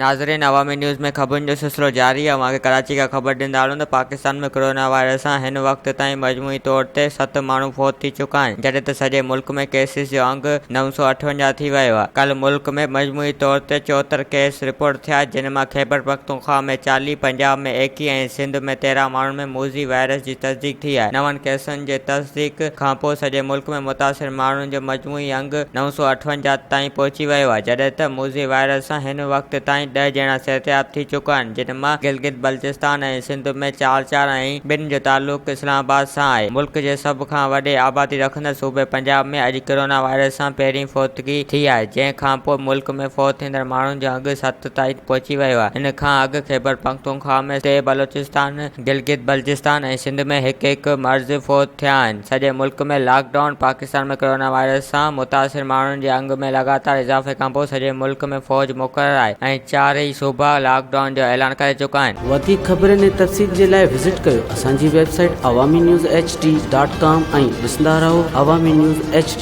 ناظرين عوامي نيوز ۾ خبرن جو سلسلو جاري آهي اوهان کي ڪراچي کان خبر ڏيندا هلون ته پاڪستان ۾ ڪرونا وائرس سان هن وقت تائين مجموعي طور تي ست ماڻهو فوت ٿي چڪا آهن جڏهن ته سڄي ملڪ ۾ ڪيسز جو انگ 958 ٿي ويو آهي ڪالهه ملڪ ۾ مجموعي طور تي 74 ڪيس رپورٽ ٿيا جن مان خيبرپختونخوا ۾ 40، پنجاب ۾ 21 ۽ سنڌ ۾ 13 ماڻهن ۾ موذي وائرس جي تصديق ٿي آهي نون ڪيسن جي تصديق کانپوء سڄي ملڪ ۾ متاثر ماڻهن جو مجموعي انگ 958 تائين پهچي ويو آهي، جڏهن ته موذي وائرس سان هن وقت تائين ڏهه ڄڻا صحتياب ٿي چڪا آهن، جن مان گلگت بلتستان ۽ سنڌ ۾ چار چار ۽ ٻن جو تعلق اسلام آباد سان آهي. ملڪ جي سڀ کان وڏي آبادي رکندڙ صوبي پنجاب ۾ اڄ ڪرونا وائرس سان پهرين فوتگي ٿي آهي، جنهن کانپوء ملڪ ۾ فوت ٿيندڙ ماڻهن جو انگ ست تائين پهچي ويو آهي. ان کان اڳ خيبرپختونخوا ۾ ٽي، بلوچستان، گلگت بلتستان ۽ سنڌ ۾ هڪ هڪ مريض فوت ٿيا آهن. سڄي ملڪ ۾ lock down, Pakistan ۾ corona virus سان متاثر ماڻهن جي انگ ۾ لڳاتار اضافي کانپوء سڄي ملڪ ۾ فوج مقرر آهي ۽ چار ئي صوبا لاڪ ڊائون جو اعلان ڪري چڪا آهن. وڌيڪ خبرن ۽ تفصيل جي لاء وزٽ ڪيو اسان جي website Awami news H D dot com ۽ ڏسندا رهو عوامي نيوز ايڇ ڊي.